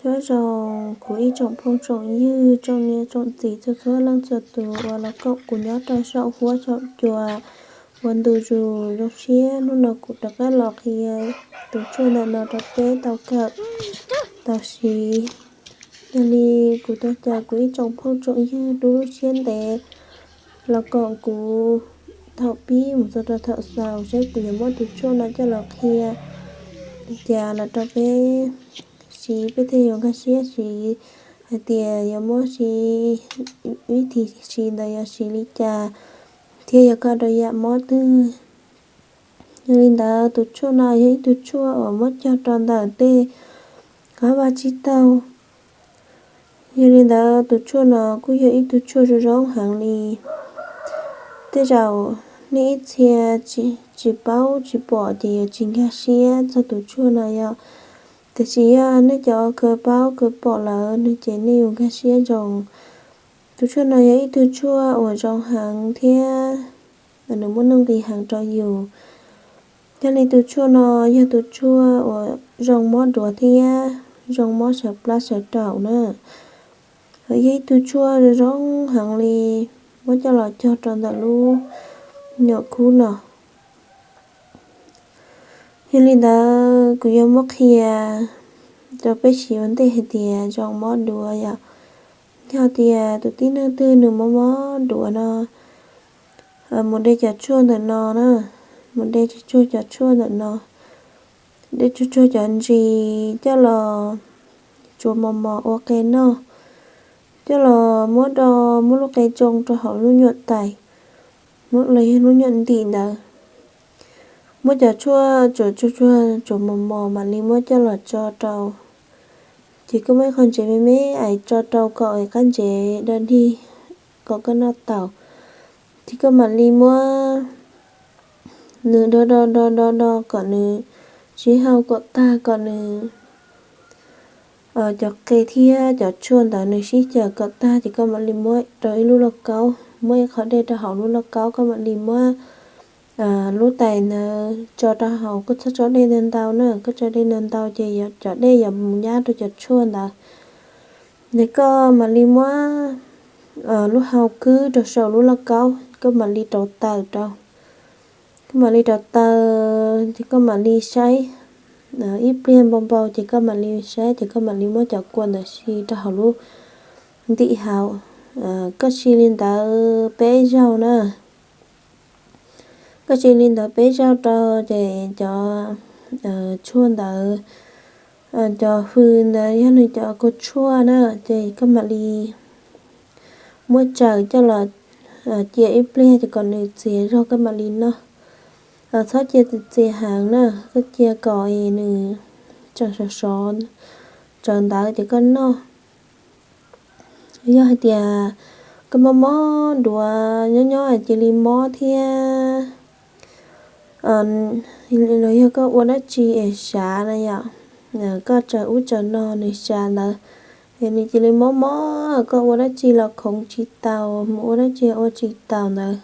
Nyob zoo kuv ib tsoom phooj tsoom ywg, tsoom niam tsoom txiv txhua txhua leej txhua tus uas los koom kuv nyob rau saum huab saum cua ua ntu zus. Zoo siab hnub no kuv rov qab los qhia tus tshuaj ntawm no rau peb tau kawm tau siv. Yog li kuv tuaj caw kuv ib tsoom phooj tsoom ywg lub siab ntev los koom kuv thaum pib mus txog rau thaum xaus, saib kuv yuav muab tus tshuaj no coj los qhia li cas los rau peb siv, peb thiaj yuav nkag siab siv hais tias yuav muab siv, vib thi siv ntawd yuav siv li cas thiab yuav kho rau yam mob twg. Yog li ntawd tus tshuaj no yog ib tug tshuaj uas muab cog rau ntawm tej qab vaj tsib taug. Yog li ntawd tus tshuaj no kuj yog ib tug tshuaj zoo zoo heev li. Tej zaum nej ib txhia tsis paub tsis pom ces yuav tsis nkag siab txog tus tshuaj no yom. Tiam sis yog nej cov kawg paub kawg pom lawm no ces nej yuav nkag siab zoo. Tus tshuaj no yog ib tug tshuaj uas zoo heev thiab nws muaj nuj nqis heev rau yus. Yog li tus tshuaj no yog tus tshuaj uas zoo mob duav thiab zoo mob sawv plab sawv raum na. Yog ib tug tshuaj zoo heev li, muab coj los cog rau ntawm lub nyuam kub no. Yog li ntawd kuv yuav muab qhia rau peb siv ua ntej hais tias zoo mob duav yom. Yog tias tus tib neeg twg nws mob mob duav no, mus de cov tshuaj ntawm no na, mus de tsuag cov tshuaj ntawm no, de tsuag tsuag cov ntsis coj los tsuav mos mos ua qe noj, coj los muab do, muab lub qe tsoo rau hauv lub nyuam tais, los yog lub nyuam ntim ntawd. Muab cov tshuaj tsuav tsuag tsuag tsuav mos mos mam li muab coj los tso rau. Ces koj muab ib qho ntsev me me ais tso rau kom qab ntsev do dig kom koj noj tau. Ces koj mam li muab nws do do do do do kom nws sib hau kom tag, kom nws cov qe thiab cov tshuaj ntawd nws sib xyaw kom tag ces koj mam li muab rau ib lub lauj kaub, muab ib qho dej rau hauv lub lauj kaub, koj mam li muab lub tais ntawd tso rau hauv. Koj txhob tso dej ntau ntau na, koj tso dej ntau ntau ces cov dej yuav mus nyab rau cov tshuaj ntawd. Ces koj mam li muab lub hau kwb rau saum lub lauj kaub, koj mam li rauv taws rau. Koj mam li rauv taws ces koj mam li saib ib pliag npau npau ces koj mam li saib ces koj mam li muab cov kua ntawd siv rau hauv lub ntim hauv. Koj siv li ntawd peb zaug na. Koj siv li ntawd peb zaug rau ces cov tshuaj ntawd, cov hws ntawd yog nws cov kua tshuaj na, ces koj mam li muab tsaws coj los cia ib pliag ces kom nws txias zog koj mam li noj. Txhob cia txias heev na, koj cia kom nws tseem sov sov tsaws ntawd ces koj noj. Yog hais tias koj mob mob duav nyob nyob cia li mob thiab, los yog koj ua dab tsi es sav na yom, koj tsaws ub tsaws no nws sav ntawd, es nws cia li mob mob, koj ua dab tsi los khoov tsis tau, mus ua dab tsi ua tsis tau ntawd,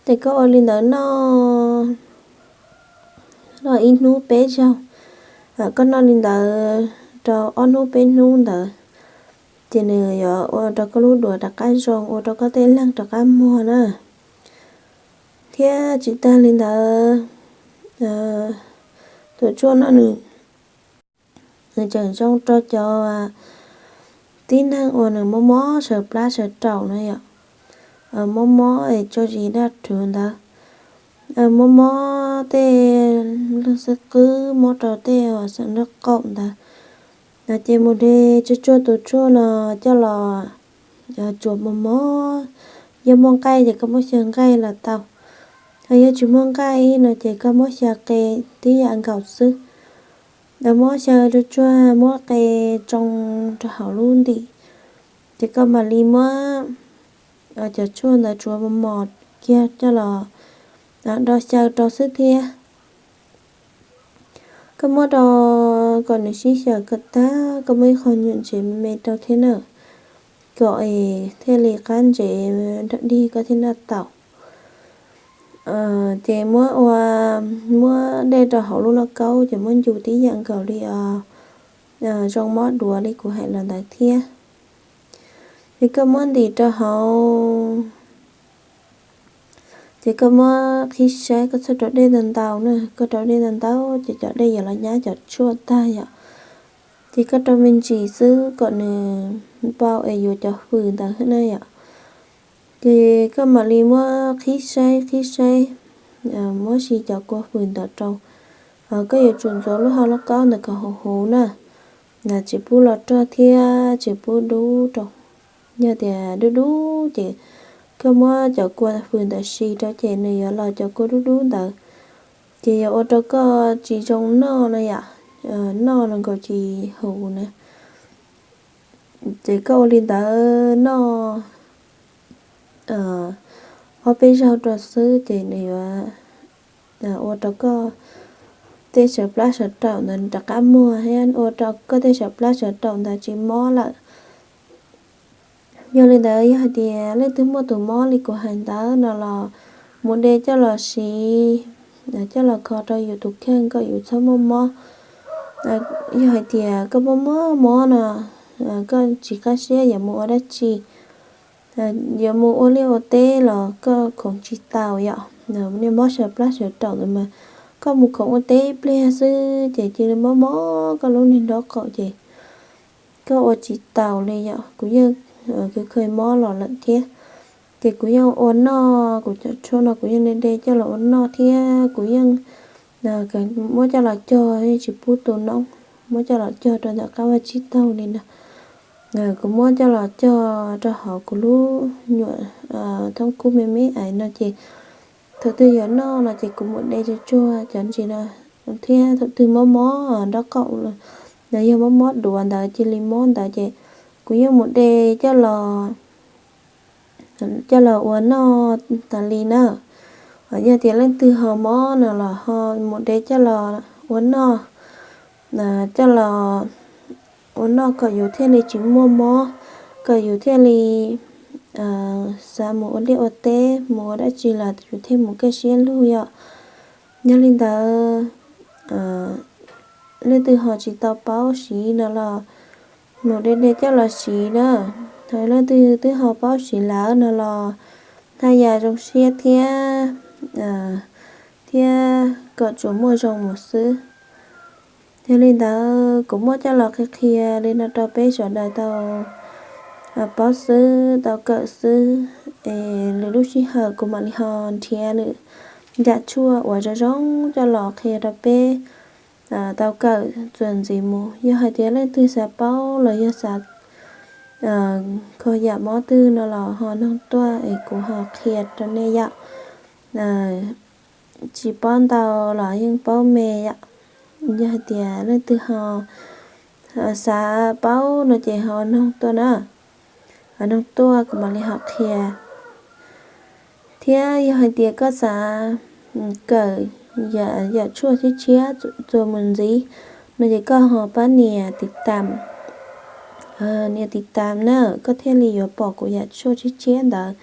ces koj ua li ntawd noj noj ib hnub peb zaug. Koj noj li ntawd rau ob hnub peb hnub ntawd, ces nws yuav ua rau koj lub duav rov qab zoo, ua rau koj tej leeg rov qab muag na. Thiab tsis tag li ntawd, tus tshuaj no nws tseem zoo rau cov tib neeg uas nws mob mob sawv plab sawv raum na yom, mob mob es tso zis daj rhuv ntawd, mob mob tej leeg xwb qwb, mob rau tej uas xeem nraub qaum ntawd, ces mus de tsuag tsuag tus tshuaj no coj los tsuav mos mos, yog muaj nqaij ces koj muab xyaw nqaij los tau, yog tsis muaj nqaij no ces koj muab xyaw qe tib yam nkaus xwb. Muab xyaw tsuag tsuag, muab qe tsoo rau hauv lub ntim, ces koj mam li muab cov tshuaj ntawd tsuav mos mos kiag coj los do xyaw rau xwb thiab. Koj muab rau kom nws sib xyaw kom tag, koj muab ib qho nyuam ntsev me me rau thiab na, kom es thiaj li qab ntsev nrog dig koj thiaj noj tau. Ces muab ua, muab dej rau hauv lub lauj kaub ces muab ncu tib yam nkaus li os, zoo mob duav li kuv hais los ntawd thiab. Ces koj muab ntim rau hauv, ces koj muab qhib saib koj txhob rau dej ntau ntau na, koj rau dej ntau ntau ces cov dej yuav los nyab cov tshuaj tag yom. Ces koj rau me ntsis xwb kom nws npau es yuav cov fws ntawd na yom. Ces koj mam li muab qhib saib qhib saib, muab si cov kua fws ntawd rau. Koj yuav tsum ntxuav lub hau lub kaub ntawd kom huv huv na, tsis pub los rog thiab tsis pub dub rau. Yog tias dub dub ces koj muab cov kua fws ntawd si rau ces nws yuav los cov kua dub dub ntawd, ces yuav ua rau koj tsis zoo noj no yom, noj los nkaus tsis huv na. Ces koj ua li ntawd noj ob peb zaug rau xwb ces nws yuav ua rau koj tej sawv plab sawv raum ntawd rov qab muag thiab ua rau koj tej sawv plab sawv raum ntawd tsis mob lawm. Yog li ntawd yog hais tias leej twg muaj tus mob li kuv hais ntawd no los mus de coj los siv, coj los kho rau yus tus kheej kom yus txhob muaj mob. Yog hais tias koj muaj mob mob no, koj tsis qab siab yuav mus ua dab tsi, yuav mus ua liaj ua teb los koj khoov tsis taus yom. Nej mob sawv plab sawv raum ntawd mas koj mus khoov ua teb ib pliag xwb ces cia li mob mob koj lub niag nraub qaum ces koj ua tsis taus li yom. Kuv yeej kha kha mob los lawm thiab, ces kuv yeej ua noj, kuv cov tshuaj no kuv yeej de de coj los ua noj thiab kuv yeej muab coj los cog, yeej tsis pub tu noob, muab coj los cog rau ntawm qab vaj tsib taug li no. Kuv muab coj los cog rau hauv kuv lub nyuam thoob kub me me ais no ces thaum twg yuav noj no ces kuv mus de tsuag tsuag cov ntsis no thiab thaum twg mob mob nraub qaum los yog mob mob duav ntawd cia li mob ntawd ces kuv yeej mus de coj los, coj los ua noj tas li na. Yog tias leej twg ho mob no los ho mus de coj los ua noj, coj los ua noj kom yus thiaj li tsis muaj mob, kom yus thiaj li xav mus ua liaj ua teb mus ua dab tsi los yus thiaj mus kaj siab lug yom. Yog li ntawd leej twg ho tsis tau paub siv no los mus de de coj los siv na. Thaum leej twg twb ho paub siv lawm no los haj yam zoo siab thiab, thiab kom tsuas muaj zoo mus xwb. Yog li ntawd kuv muab coj los qhia qhia li no rau peb sawv daws tau paub xwb tau kawm xwb, es lwm lub sij hawm kuv mam li ho nrhiav lwm yam tshuaj uas zoo zoo coj los qhia rau peb tau kawm txuas ntxiv mus. Yog hais tias leej twg xav paub los yog xav kho yam mob twg no los ho noog tuaj es kuv ho qhia rau nej yom. Tsis paub ntau los yeej paub me yom. Yog hais tias leej twg ho xav paub no ces ho noog tuaj na, ho noog tuaj kuv mam li ho qhia. Thiab yog hais tias koj xav kawm yam tshuaj tshiab tshiab txuas mus ntxiv no ces koj ho pab nias tiv tam, nias tiv tam na, koj thiaj li yuav pom kuv yam tshuaj tshiab tshiab ntawd,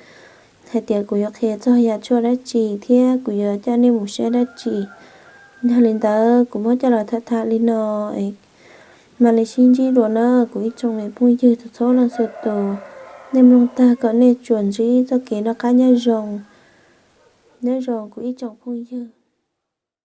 hais tias kuv yuav qhia txog yam tshuaj dab tsi thiab kuv yuav coj nej mus saib dab tsi. Yog li ntawd kuv muab coj los tham tham li no, mam li sib ntsib dua na kuv ib tsoom me phooj ywg txhua leej txhua tus. Nej mloog tag kom nej tsuas ntsib txoj kev noj qab nyob zoo. Nyob zoo kuv ib tsoom phooj ywg.